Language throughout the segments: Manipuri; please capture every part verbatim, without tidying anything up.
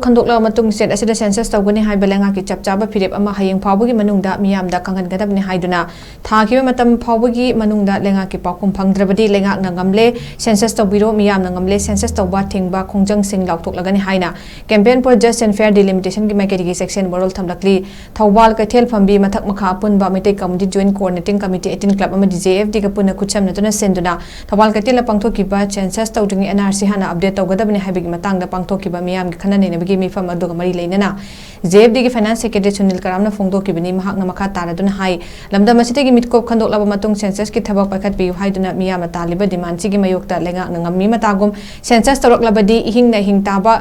ꯈꯟꯗꯣꯛꯂꯕ ꯃꯇꯨꯡ state ꯑꯁꯤꯗ census ꯇꯧꯒꯅꯤ ꯍꯥꯏꯕ ꯂꯩꯉꯥꯛꯀꯤ ꯆꯞ ꯆꯥꯕ ꯐꯤꯔꯦꯞ ꯑꯃ ꯍꯌꯦꯡ ꯐꯥꯎꯕꯒꯤ ꯃꯅꯨꯡꯗ ꯃꯤꯌꯥꯝꯗ ꯈꯪꯍꯟꯒꯗꯕꯅꯤ ꯍꯥꯏꯗꯨꯅ ꯊꯥꯈꯤꯕ ꯃꯇꯝ ꯐꯥꯎꯕꯒꯤ ꯃꯅꯨꯡꯗ ꯂꯩꯉꯥꯛꯀꯤ ꯄꯥꯎꯈꯨꯝ ꯐꯪꯗ꯭ꯔꯕꯗꯤ ꯂꯩꯉꯥꯛꯅ ꯉꯝꯂꯦ, census ꯇꯧꯕꯤꯔꯣ, ꯃꯤꯌꯥꯝꯅ ꯉꯝꯂꯦ, census ꯇꯧꯕ ꯊꯤꯡꯕ ꯈꯣꯡꯖꯪꯁꯤꯡ ꯂꯥꯎꯊꯣꯛꯂꯒꯅꯤ ꯍꯥꯏꯅ Campaign for Just and Fair Delimitation ꯒꯤ ꯃꯥꯏꯀꯩꯗꯒꯤ ꯆꯦꯛꯁꯤꯟ ꯋꯥꯔꯣꯜ ꯊꯝꯂꯛꯂꯤ꯫ ꯊꯧꯕꯥꯜ ꯀꯩꯊꯦꯜ ꯐꯝꯕꯤ ꯃꯊꯛ ꯃꯈꯥ ꯑꯄꯨꯟꯕ Meitei Community Joint Coordinating Committee eighteen Club ꯑꯃꯗꯤ J F D ꯒ ꯄꯨꯟꯅ ꯈꯨꯠꯁꯝꯅꯗꯨꯅ ꯁꯤꯟꯗꯨꯅ ꯊꯧꯕꯥꯜ ꯀꯩꯊꯦꯜꯗ ꯄꯥꯡꯊꯣꯛꯈꯤꯕ census ꯇꯧꯗ꯭ꯔꯤꯉꯩ N R C ꯍꯥꯟꯅ update ꯇꯧꯒꯗꯕꯅꯤ ꯍꯥꯏꯕꯒꯤ ꯃꯇꯥꯡꯗ ꯄꯥꯡꯊꯣꯛꯈꯤꯕ ꯃꯤꯌꯥꯝꯒꯤ ꯈꯟꯅ ꯅꯩꯅꯕꯒꯤ ꯃꯤꯐꯝ ꯑꯗꯨꯒ ꯃꯔꯤ ꯂꯩꯅꯅ J F D ꯒꯤ Finance Secretary ꯁꯨꯅꯤꯜ ꯀꯔꯥꯝꯅ ꯐꯣꯡꯗꯣꯛꯈꯤꯕꯅꯤ꯫ ꯃꯍꯥꯛꯅ ꯃꯈꯥ ꯇꯥꯔꯗꯨꯅ ꯍꯥꯏ, ꯂꯝꯗꯝ ꯑꯁꯤꯗꯒꯤ ꯃꯤꯠꯀꯣꯞ ꯈꯟꯗꯣꯛꯂꯕ ꯃꯇꯨꯡ census ꯀꯤ ꯊꯕꯛ ꯄꯥꯏꯈꯠꯄꯤꯌꯨ ꯍꯥꯏꯗꯨꯅ ꯃꯤꯌꯥꯝꯅ ꯇꯥꯜꯂꯤꯕ demand ꯁꯤꯒꯤ ꯃꯥꯌꯣꯛꯇ ꯂꯩꯉꯥꯛꯅ ꯉꯝꯃꯤ ꯃꯇꯥꯒꯨꯝ census ꯇꯧꯔꯛꯂꯕꯗꯤ ꯏꯍꯤꯡ ꯅꯥꯍꯤꯡ ꯇꯥꯕ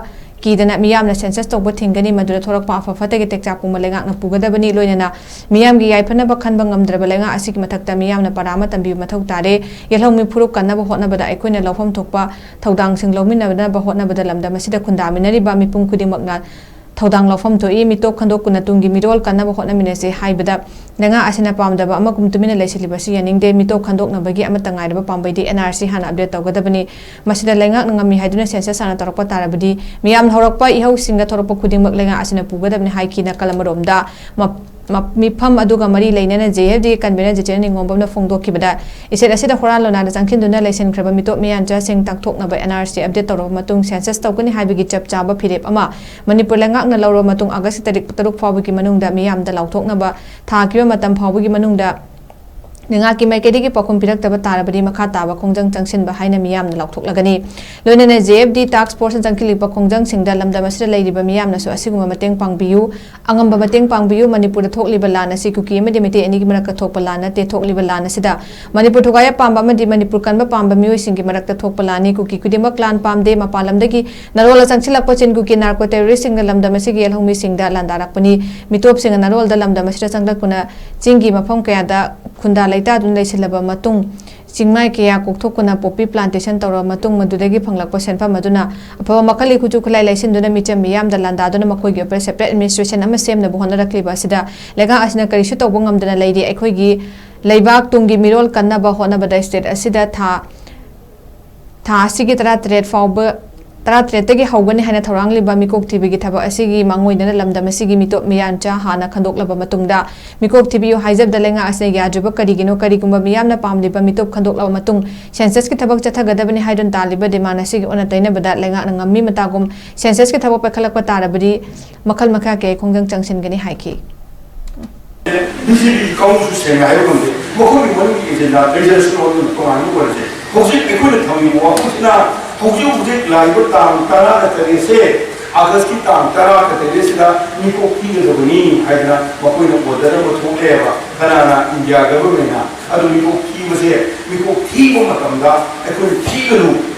ꯀꯤꯗꯅ ꯃꯤꯌꯥꯝꯅ census ꯇꯧꯕ ꯊꯤꯡꯒꯅꯤ꯫ ꯃꯗꯨꯗ ꯊꯣꯔꯛꯄ ꯑꯐ ꯐꯠꯇꯒꯤ ꯇꯦꯛꯆꯥꯛ ꯄꯨꯝꯕ ꯂꯩꯉꯥꯛꯅ ꯄꯨꯒꯗꯕꯅꯤ꯫ ꯂꯣꯏꯅꯅ ꯃꯤꯌꯥꯝꯒꯤ ꯌꯥꯏꯐꯅꯕ ꯈꯟꯕ ꯉꯝꯗ꯭ꯔꯕ ꯂꯩꯉꯥꯛ ꯑꯁꯤꯒꯤ ꯃꯊꯛꯇ ꯃꯤꯌꯥꯝꯅ ꯄꯔꯥ ꯑꯃ ꯇꯝꯕꯤꯕ ꯃꯊꯧ ꯇꯥꯔꯦ꯫ ꯌꯦꯜꯍꯧꯃꯤ ꯐꯨꯔꯨꯞ ꯀꯟꯅꯕ ꯍꯣꯠꯅꯕꯗ ꯑꯩꯈꯣꯏꯅ ꯂꯧꯐꯝ ꯊꯣꯛꯄ ꯊꯧꯗꯥꯡꯁꯤꯡ ꯂꯧꯃꯤꯟꯅꯅꯕ ꯍꯣꯠꯅꯕꯗ ꯂꯝꯗꯝ ꯑꯁꯤꯗ ꯈꯨꯟꯗꯥꯃꯤꯟꯅꯔꯤꯕ ꯃꯤꯄꯨꯝ ꯈꯨꯗꯤꯡꯃꯛꯅ ꯊꯧꯗꯥꯡ ꯂꯧꯐꯝ ꯊꯣꯛꯏ꯫ ꯃꯤꯇꯣꯞ ꯈꯟꯗꯣꯛꯇꯨꯅ ꯇꯨꯡꯒꯤ ꯃꯤꯔꯣꯜ ꯀꯟꯅꯕ ꯍꯣꯠꯅꯃꯤꯟꯅꯁꯤ ꯍꯥꯏꯕꯗ ꯂꯩꯉꯥꯛ ꯑꯁꯤꯅ ꯄꯥꯝꯗꯕ ꯑꯃꯒꯨꯝ ꯇꯨꯃꯤꯟꯅ ꯂꯩꯁꯤꯜꯂꯤꯕꯁꯤ ꯌꯥꯅꯤꯡꯗꯦ꯫ ꯃꯤꯇꯣꯞ ꯈꯟꯗꯣꯛꯅꯕꯒꯤ ꯑꯃꯠꯇ ꯉꯥꯏꯔꯕ ꯄꯥꯝꯕꯩꯗꯤ N R C ꯍꯥꯟꯅ update ꯇꯧꯒꯗꯕꯅꯤ꯫ ꯃꯁꯤꯗ ꯂꯩꯉꯥꯛꯅ ꯉꯝꯃꯤ ꯍꯥꯏꯗꯨꯅ census ꯍꯥꯟꯅ ꯇꯧꯔꯛꯄ ꯇꯥꯔꯕꯗꯤ ꯃꯤꯌꯥꯝꯅ ꯍꯧꯔꯛꯄ ꯏꯍꯧꯁꯤꯡꯗ ꯊꯣꯔꯛꯄ ꯈꯨꯗꯤꯡꯃꯛ ꯂꯩꯉꯥꯛ ꯑꯁꯤꯅ ꯄꯨꯒꯗꯕꯅꯤ ꯍꯥꯏꯈꯤ꯫ ꯅꯥꯀꯜ ꯑꯃꯔꯣꯝꯗ ꯃ-, ꯃ-, ꯃꯤꯐꯝ ꯑꯗꯨꯒ ꯃꯔꯤ ꯂꯩꯅꯅ J F D convener Jiten ꯅꯤꯉꯣꯝꯕꯝꯅ ꯐꯣꯡꯗꯣꯛꯈꯤꯕꯗ ꯏꯁꯇꯦꯠ ꯑꯁꯤꯗ ꯍꯨꯔꯥꯟ ꯂꯣꯟꯅꯥꯗ ꯆꯪꯁꯤꯟꯗꯨꯅ ꯂꯩꯁꯤꯟꯈ꯭ꯔꯕ ꯃꯤꯇꯣꯞ ꯃꯤꯌꯥꯟꯆꯥꯁꯤꯡ ꯇꯥꯛꯊꯣꯛꯅꯕ N R C update ꯇꯧꯔꯕ ꯃꯇꯨꯡ census ꯇꯧꯒꯅꯤ ꯍꯥꯏꯕꯒꯤ ꯆꯞ ꯆꯥꯕ ꯐꯤꯔꯦꯞ ꯑꯃ ꯃꯅꯤꯄꯨꯔ ꯂꯩꯉꯥꯛꯅ ꯂꯧꯔꯕ ꯃꯇꯨꯡ August ꯇꯥꯔꯤꯛ ꯇꯔꯨꯛ ꯐꯥꯎꯕꯒꯤ ꯃꯅꯨꯡꯗ ꯃꯤꯌꯥꯝꯗ ꯂꯥꯎꯊꯣꯛꯅꯕ ꯊꯥꯈꯤꯕ ꯃꯇꯝ ꯐꯥꯎꯕꯒꯤ ꯃꯅꯨꯡꯗ ꯂꯩꯉꯥꯛꯀꯤ ꯃꯥꯏꯀꯩꯗꯒꯤ ꯄꯥꯎꯈꯨꯝ ꯄꯤꯔꯛꯇꯕ ꯇꯥꯔꯕꯗꯤ ꯃꯈꯥ ꯇꯥꯕ ꯈꯣꯡꯖꯪ ꯆꯪꯁꯤꯟꯕ ꯍꯥꯏꯅ ꯃꯤꯌꯥꯝꯅ ꯂꯥꯎꯊꯣꯛꯂꯒꯅꯤ꯫ ꯂꯣꯏꯅꯅ J F D task force ꯅ ꯆꯪꯁꯤꯜꯂꯤꯕ ꯈꯣꯡꯖꯪꯁꯤꯡꯗ ꯂꯝꯗꯝ ꯑꯁꯤꯗ ꯂꯩꯔꯤꯕ ꯃꯤꯌꯥꯝꯅꯁꯨ ꯑꯁꯤꯒꯨꯝꯕ ꯃꯇꯦꯡ ꯄꯥꯡꯕꯤꯌꯨ, ꯑꯉꯝꯕ ꯃꯇꯦꯡ ꯄꯥꯡꯕꯤꯌꯨ꯫ ꯃꯅꯤꯄꯨꯔꯗ ꯊꯣꯛꯂꯤꯕ ꯂꯥꯟ ꯑꯁꯤ ꯀꯨꯀꯤ ꯑꯃꯗꯤ ꯃꯩꯇꯩ ꯑꯅꯤꯒꯤ ꯃꯔꯛꯇ ꯊꯣꯛꯄ ꯂꯥꯟ ꯅꯠꯇꯦ꯫ ꯊꯣꯛꯂꯤꯕ ꯂꯥꯟ ꯑꯁꯤꯗ ꯃꯅꯤꯄꯨꯔ ꯊꯨꯒꯥꯏꯕ ꯄꯥꯝꯕ ꯑꯃꯗꯤ ꯃꯅꯤꯄꯨꯔ ꯀꯟꯕ ꯄꯥꯝꯕ ꯃꯤꯑꯣꯏꯁꯤꯡꯒꯤ ꯃꯔꯛꯇ ꯊꯣꯛꯄ ꯂꯥꯟꯅꯤ꯫ ꯀꯨꯀꯤ ꯈꯨꯗꯤꯡꯃꯛ ꯂꯥꯟ ꯄꯥꯝꯗꯦ꯫ ꯃꯄꯥꯟ ꯂꯝꯗꯒꯤ ꯅꯔꯣꯜꯂ ꯆꯪꯁꯤꯜꯂꯛꯄ ꯆꯤꯟ ꯀꯨꯀꯤ narco terrorist ꯁꯤꯡꯅ ꯂꯝꯗꯝ ꯑꯁꯤꯒꯤ ꯌꯦꯜꯍꯧꯃꯤꯁꯤꯡꯗ ꯂꯥꯟꯗꯥꯔꯛꯄꯅꯤ꯫ ꯃꯤꯇꯣꯞꯁꯤꯡꯅ ꯅꯔꯣꯜꯗ ꯂꯝꯗꯝ ꯑꯁꯤꯗ ꯆꯪꯂꯛꯇꯨꯅ ꯆꯤꯡꯒꯤ ꯃꯐꯝ ꯀꯌꯥꯗ ꯈꯨꯟꯗꯥ ꯂꯩꯇꯥꯗꯨꯅ ꯂꯩꯁꯤꯜꯂꯕ ꯃꯇꯨꯡ, ꯆꯤꯡꯃꯥꯏ ꯀꯌꯥ ꯀꯣꯛꯊꯣꯛꯇꯨꯅ poppy plantation ꯇꯧꯔꯕ ꯃꯇꯨꯡ, ꯃꯗꯨꯗꯒꯤ ꯐꯪꯂꯛꯄ ꯁꯦꯟꯐꯝ ꯑꯗꯨꯅ ꯑꯐꯕ ꯃꯈꯜꯒꯤ ꯈꯨꯠꯁꯨ ꯈꯨꯠꯂꯥꯏ ꯂꯩꯁꯤꯟꯗꯨꯅ ꯃꯤꯆꯝ ꯃꯤꯌꯥꯝꯗ ꯂꯥꯟꯗꯥꯗꯨꯅ ꯃꯈꯣꯏꯒꯤ ꯑꯣꯏꯕ separate administration ꯑꯃ ꯁꯦꯝꯅꯕ ꯍꯣꯠꯅꯔꯛꯂꯤꯕ ꯑꯁꯤꯗ ꯂꯩꯉꯥꯛ ꯑꯁꯤꯅ ꯀꯔꯤꯁꯨ ꯇꯧꯕ ꯉꯝꯗꯅ ꯂꯩꯔꯤ꯫ ꯑꯩꯈꯣꯏꯒꯤ ꯂꯩꯕꯥꯛ ꯇꯨꯡꯒꯤ ꯃꯤꯔꯣꯜ ꯀꯟꯅꯕ ꯍꯣꯠꯅꯕꯗ ꯏꯁꯇꯦꯠ ꯑꯁꯤꯗ ꯊꯥ, ꯊꯥ ꯑꯁꯤꯒꯤ ꯇꯔꯥꯇꯔꯦꯠ ꯐꯥꯎꯕ ꯇꯔꯥꯇꯔꯦꯠꯇꯒꯤ ꯍꯧꯒꯅꯤ ꯍꯥꯏꯅ ꯊꯧꯔꯥꯡꯂꯤꯕ ꯃꯤꯀꯣꯛ ꯊꯤꯕꯒꯤ ꯊꯕꯛ ꯑꯁꯤꯒꯤ ꯃꯥꯡꯑꯣꯏꯅꯅ ꯂꯝꯗꯝ ꯑꯁꯤꯒꯤ ꯃꯤꯇꯣꯞ ꯃꯤꯌꯥꯟꯆꯥ ꯍꯥꯟꯅ ꯈꯟꯗꯣꯛꯂꯕ ꯃꯇꯨꯡꯗ ꯃꯤꯀꯣꯛ ꯊꯤꯕꯤꯌꯨ ꯍꯥꯏꯖꯕꯗ ꯂꯩꯉꯥꯛ ꯑꯁꯤꯅ ꯌꯥꯗ꯭ꯔꯤꯕ ꯀꯔꯤꯒꯤꯅꯣ? ꯀꯔꯤꯒꯨꯝꯕ ꯃꯤꯌꯥꯝꯅ ꯄꯥꯝꯂꯤꯕ ꯃꯤꯇꯣꯞ ꯈꯟꯗꯣꯛꯂꯕ ꯃꯇꯨꯡ ꯁꯦꯟꯁꯁꯀꯤ ꯊꯕꯛ ꯆꯠꯊꯒꯗꯕꯅꯤ ꯍꯥꯏꯗꯨꯅ ꯇꯥꯜꯂꯤꯕ ꯗꯤꯃꯥꯟ ꯑꯁꯤꯒꯤ ꯑꯣꯟꯅ ꯇꯩꯅꯕꯗ ꯂꯩꯉꯥꯛꯅ ꯉꯝꯃꯤ ꯃꯇꯥꯒꯨꯝ ꯁꯦꯟꯁꯁꯀꯤ ꯊꯕꯛ ꯄꯥꯏꯈꯠꯂꯛꯄ ꯇꯥꯔꯕꯗꯤ ꯃꯈꯜ ꯃꯈꯥ ꯀꯌꯥꯒꯤ ꯈꯣꯡꯖꯪ ꯆꯪꯁꯤꯟꯒꯅꯤ ꯍꯥꯏꯈꯤ꯫ ꯕꯤ ꯖꯦ ꯄꯤ ꯀꯥꯡꯕꯨꯁꯨ ꯁꯦꯡꯅ ꯍꯥꯏꯕ ꯉꯝꯗꯦ꯫ ꯃꯈꯣꯏꯒꯤ ꯃꯅꯨꯡꯒꯤ ꯑꯦꯖꯦꯟꯗꯥ ꯂꯩꯖꯔꯁꯅꯨ, ꯑꯗꯨꯅ ꯇꯣꯉꯥꯟꯕ ꯑꯣꯏꯔꯁꯦ꯫ ꯍꯧꯖꯤꯛ ꯑꯩꯈꯣꯏꯅ ꯊꯝꯂꯤꯕ ꯋꯥꯐꯝꯁꯤꯅ ꯍꯧꯖꯤꯛ ꯍꯧꯖꯤꯛ ꯂꯥꯛꯏꯕ ꯇꯥꯡ ꯇꯔꯥꯒ ꯇꯔꯦꯠꯁꯦ, ꯑꯥꯒꯁꯀꯤ ꯇꯥꯡ ꯇꯔꯥꯒ ꯇꯔꯦꯠꯁꯤꯗ ꯃꯤꯀꯣꯛ ꯄꯤꯒꯗꯕꯅꯤ ꯍꯥꯏꯗꯅ ꯃꯈꯣꯏꯅ ꯑꯣꯔꯗꯔ ꯑꯃ ꯊꯣꯛꯂꯛꯑꯦꯕ꯫ ꯀꯅꯥꯅ? ꯏꯟꯗꯤꯌꯥ ꯒꯚꯔꯟꯃꯦꯟꯅ꯫ ꯑꯗꯨ ꯃꯤꯀꯣꯛ ꯊꯤꯕꯁꯦ, ꯃꯤꯀꯣꯛ ꯊꯤꯕ ꯃꯇꯝꯗ ꯑꯩꯈꯣꯏꯅ ꯊꯤꯒꯅꯨ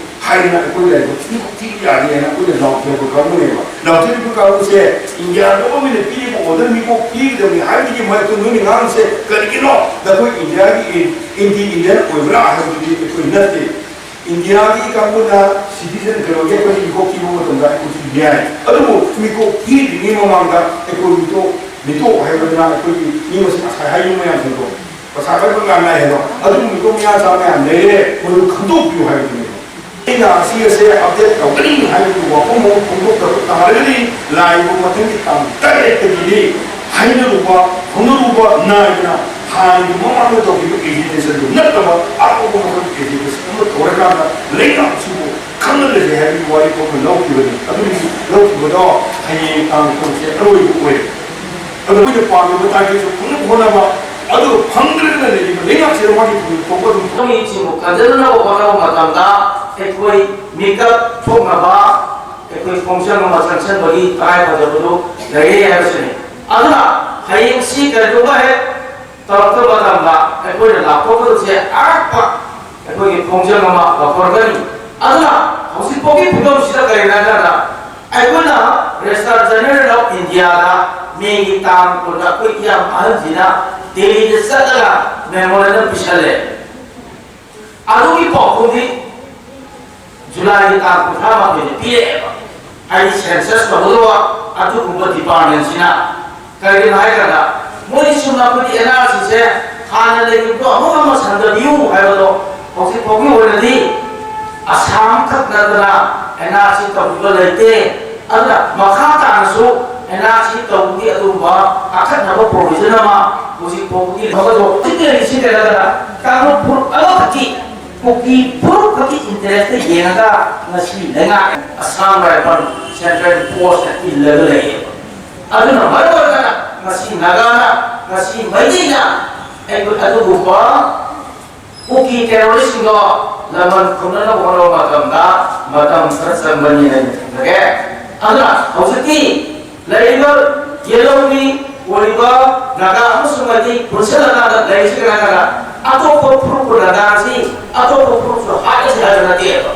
ꯍꯥꯏꯗꯅ ꯑꯩꯈꯣꯏ ꯂꯩꯔꯤꯕ ꯊꯤꯕ ꯊꯤꯕ ꯌꯥꯗꯦ ꯍꯥꯏꯅ ꯑꯩꯈꯣꯏꯅ ꯂꯥꯎꯊꯣꯛꯄ ꯀꯥꯡꯕꯨꯅꯦꯕ꯫ ꯂꯥꯎꯊꯣꯛꯂꯤꯕ ꯀꯥꯡꯕꯨꯁꯦ ꯏꯟꯗꯤꯌꯥ ꯒꯚꯔꯟꯃꯦꯟꯅ ꯄꯤꯔꯤꯕ ꯑꯣꯔꯗꯔ ꯃꯤꯀꯣꯛ ꯊꯤꯒꯗꯕꯅꯤ ꯍꯥꯏꯕꯒꯤ ꯃꯔꯛꯇ ꯅꯣꯏꯅ ꯉꯥꯡꯉꯤꯁꯦ ꯀꯔꯤꯒꯤꯅꯣ? ꯅꯈꯣꯏ ꯏꯟꯗꯤꯌꯥꯒꯤ ꯑꯦꯟꯇꯤ ꯏꯟꯗꯤꯌꯟ ꯑꯣꯏꯕ꯭ꯔꯥ ꯍꯥꯏꯕꯗꯨꯗꯤ ꯑꯩꯈꯣꯏ ꯅꯠꯇꯦ꯫ ꯏꯟꯗꯤꯌꯥꯒꯤ ꯀꯥꯡꯕꯨꯅ ꯁꯤꯇꯤꯖꯟ ꯀꯩꯅꯣꯒꯤ ꯑꯩꯈꯣꯏꯒꯤ ꯃꯤꯀꯣꯛ ꯊꯤꯕ ꯃꯇꯝꯗ ꯑꯩꯈꯣꯏꯁꯨ ꯌꯥꯏ꯫ ꯑꯗꯨꯕꯨ ꯃꯤꯀꯣꯛ ꯊꯤꯗ꯭ꯔꯤꯉꯩ ꯃꯃꯥꯡꯗ ꯑꯩꯈꯣꯏ ꯃꯤꯇꯣꯞ, ꯃꯤꯇꯣꯞ ꯍꯥꯏꯕꯗꯨꯅ ꯑꯩꯈꯣꯏꯒꯤ ꯃꯤ ꯃꯁꯤꯡ ꯉꯁꯥꯏ ꯍꯥꯏꯔꯤꯕ ꯃꯌꯥꯝꯁꯤꯡꯗꯣ ꯄꯩꯁꯥ ꯄꯥꯏꯕ ꯉꯥꯡꯅ ꯍꯥꯏꯗꯣ ꯑꯗꯨꯒꯨꯝꯕꯗꯣ ꯃꯤꯌꯥ ꯆꯥ ꯃꯌꯥꯝ ꯂꯩꯔꯦ, ꯃꯗꯨ ꯈꯪꯗꯣꯛꯄꯤꯌꯨ ꯍꯥꯏꯕꯗꯨꯅꯦꯕ꯫ ꯑꯩꯅ ꯑꯁꯤ ꯑꯁꯦ ꯑꯞꯗꯦꯠ ꯇꯧꯒꯅꯤ ꯍꯥꯏꯕꯒꯤ ꯋꯥꯐꯝ ꯑꯃ ꯐꯣꯡꯗꯣꯛꯇꯕ ꯇꯥꯔꯒꯗꯤ ꯂꯥꯛꯏꯕ ꯃꯊꯪꯒꯤ ꯇꯥꯡ ꯇꯔꯦꯠꯇꯒꯤꯗꯤ ꯍꯥꯏꯅꯔꯨꯕ ꯍꯧꯅꯔꯨꯕ ꯅꯥꯏꯗꯅ ꯍꯥꯟꯅꯒꯤ ꯃꯃꯥꯡꯗ ꯇꯧꯈꯤꯕ ꯑꯦꯖꯤꯇꯦꯁꯟꯗꯨ ꯅꯠꯇꯕ ꯑꯇꯣꯞꯄ ꯃꯈꯜꯒꯤ ꯑꯦꯖꯤꯇꯦꯁꯟ ꯑꯃ ꯇꯧꯔꯀꯥꯟꯗ ꯂꯩꯉꯥꯛꯁꯤꯕꯨ ꯈꯪꯍꯜꯂꯁꯦ ꯍꯥꯏꯕꯒꯤ ꯋꯥꯔꯦꯞ ꯑꯃ ꯂꯧꯈꯤꯕꯅꯤ꯫ ꯑꯗꯨꯒꯤ ꯂꯧꯈꯤꯕꯗꯣ ꯍꯌꯦꯡ ꯇꯥꯡ ꯇꯔꯨꯛꯁꯦ ꯑꯔꯣꯏꯕ ꯑꯣꯏꯔꯦ꯫ ꯑꯗꯣ ꯑꯩꯈꯣꯏꯅ ꯄꯥꯝꯃꯤꯕ ꯇꯥꯔꯒꯦꯠꯁꯨ ꯐꯪꯅꯕ ꯍꯣꯠꯅꯕ, ꯑꯗꯨ ꯐꯪꯗ꯭ꯔꯒꯅ ꯂꯩꯔꯤꯕ ꯂꯩꯉꯥꯛꯁꯤꯗ ꯃꯥꯒꯤ ꯐꯪꯐꯝ ꯊꯣꯛꯄ ꯑꯗꯨꯝ ꯃꯤꯁꯤꯡꯕꯨ ꯀꯟꯖꯅꯕ ꯍꯣꯠꯅꯕ ꯃꯇꯝꯗ ꯑꯩꯈꯣꯏ ꯃꯤꯀꯞ ꯊꯣꯛꯅꯕ ꯑꯩꯈꯣꯏ ꯈꯣꯡꯖꯪ ꯑꯃ ꯆꯪꯁꯤꯟꯕꯒꯤ ꯇꯉꯥꯏꯐꯗꯕꯗꯨ ꯂꯩꯔꯦ ꯍꯥꯏꯕꯁꯤꯅꯤ꯫ ꯑꯗꯨꯅ ꯍꯌꯦꯡꯁꯤ ꯀꯔꯤꯒꯨꯝꯕ ꯍꯦꯛ ꯇꯧꯔꯛꯄ ꯃꯇꯝꯗ ꯑꯩꯈꯣꯏꯅ ꯂꯥꯎꯊꯣꯛꯀꯗꯕꯁꯦ ꯑꯔꯥꯞꯄ ꯑꯩꯈꯣꯏꯒꯤ ꯈꯣꯡꯖꯪ ꯑꯃ ꯂꯧꯊꯣꯔꯛꯀꯅꯤ꯫ ꯑꯗꯨꯅ ꯍꯧꯖꯤꯛ ꯐꯥꯎꯒꯤ ꯐꯤꯕꯝꯁꯤꯗ ꯀꯔꯤꯅꯣ ꯍꯥꯏ ꯀꯥꯟꯗ ꯑꯩꯈꯣꯏꯅ Registrar General of India ꯗ ꯃꯦꯒꯤ ꯇꯥꯡ ꯀꯨꯟꯗ ꯑꯩꯈꯣꯏ ꯏꯌꯥꯝ ꯑꯍꯟꯁꯤꯅ ꯗꯦꯜꯂꯤꯗ ꯆꯠꯂꯒ ꯃꯦꯃꯣꯔꯦꯟꯗꯝ ꯄꯤꯁꯜꯂꯦ꯫ ꯑꯗꯨꯒꯤ ꯄꯥꯎꯈꯨꯝꯗꯤ ꯖꯨꯂꯥꯏꯒꯤ ꯇꯥꯡ ꯀꯨꯟꯊ꯭ꯔꯥ ꯃꯥꯊꯣꯏꯗ ꯄꯤꯔꯛꯑꯦꯕ꯫ ꯍꯥꯏꯗꯤ ꯁꯦꯟꯁꯁ ꯇꯧꯒꯗꯧꯕ ꯑꯗꯨꯒꯨꯝꯕ ꯗꯤꯄꯥꯔꯠꯃꯦꯟꯁꯤꯅ꯫ ꯀꯔꯤꯒꯤꯅꯣ ꯍꯥꯏ ꯀꯥꯟꯗ ꯃꯣꯏ ꯆꯨꯝꯅ ꯑꯩꯈꯣꯏꯒꯤ ꯑꯦꯟ ꯑꯥꯔ ꯁꯤꯁꯦ ꯍꯥꯟꯅ ꯂꯩꯔꯤꯕꯗꯣ ꯑꯃꯨꯛ ꯍꯟꯅ ꯁꯟꯗꯕꯤꯌꯨ ꯍꯥꯏꯕꯗꯣ ꯍꯧꯖꯤꯛ ꯐꯥꯎꯒꯤ ꯑꯣꯏꯅꯗꯤ ꯑꯁꯥꯝ ꯈꯛ ꯅꯠꯇꯅ ꯑꯦꯟ ꯑꯥꯔ ꯁꯤ ꯇꯧꯈꯤꯕ ꯂꯩꯇꯦ꯫ ꯑꯗꯨꯅ ꯃꯈꯥ ꯇꯥꯅꯁꯨ ꯑꯦꯟ ꯑꯥꯔ ꯁꯤ ꯇꯧꯕꯒꯤ ꯑꯗꯨꯒꯨꯝꯕ ꯑꯀꯛꯅꯕ ꯄ꯭ꯔꯣꯕꯤꯖꯟ ꯑꯃ ꯍꯧꯖꯤꯛ ꯐꯥꯎꯕꯒꯤ ꯂꯩꯇꯦ꯫ ꯍꯧꯖꯤꯛ ꯂꯩꯔꯤꯁꯤ ꯀꯩꯗꯧꯔꯒꯅ ꯀꯥꯡꯂꯨꯞ ꯐꯨꯔꯨꯞ ꯑꯃꯈꯛꯀꯤ, ꯀꯨꯀꯤ ꯐꯨꯔꯨꯞ ꯈꯛꯀꯤ ꯏꯟꯇꯔꯦꯁꯇ ꯌꯦꯡꯉꯒ ꯉꯁꯤ ꯂꯩꯉꯥꯛ ꯑꯁꯥꯝ ꯔꯥꯏꯐꯜ ꯁꯦꯟꯇ꯭ꯔꯦꯜ ꯐꯣꯔꯁꯅ ꯏꯜꯂꯒ ꯂꯩꯌꯦꯕ꯫ ꯑꯗꯨꯅ ꯃꯔꯝ ꯑꯣꯏꯔꯒ ꯉꯁꯤ ꯅꯥꯒꯥꯅ, ꯉꯁꯤ ꯃꯩꯇꯩꯅ ꯑꯩꯈꯣꯏ ꯑꯗꯨꯒꯨꯝꯕ ꯀꯨꯀꯤ ꯇꯦꯔꯣꯔꯤꯁꯁꯤꯡꯗꯣ ꯂꯃꯟ ꯈꯨꯝꯅꯅꯕ ꯍꯣꯠꯅꯕ ꯃꯇꯝꯗ ꯃꯇꯝ ꯈꯔ ꯆꯪꯕꯅꯤ ꯍꯥꯏꯅ ꯊꯝꯖꯒꯦ꯫ ꯑꯗꯨꯅ ꯍꯧꯖꯤꯛꯇꯤ ꯂꯩꯔꯤꯕ ꯌꯦꯜꯍꯧꯃꯤ ꯑꯣꯏꯔꯤꯕ ꯅꯥꯒꯥ ꯑꯃꯁꯨꯡ ꯃꯩꯇꯩ ꯄꯨꯟꯁꯤꯜꯂꯀꯥꯟꯗ ꯂꯩꯔꯤꯁꯤ ꯀꯅꯥ ꯀꯅꯥ? ꯑꯇꯣꯞꯄ ꯐꯨꯔꯨꯞꯄꯨ ꯅꯥꯒꯥꯁꯤ ꯑꯇꯣꯞꯄ ꯐꯨꯔꯨꯞꯁꯨ ꯍꯥꯠꯂꯁꯤ ꯍꯥꯏꯕ ꯅꯠꯇꯦꯕ꯫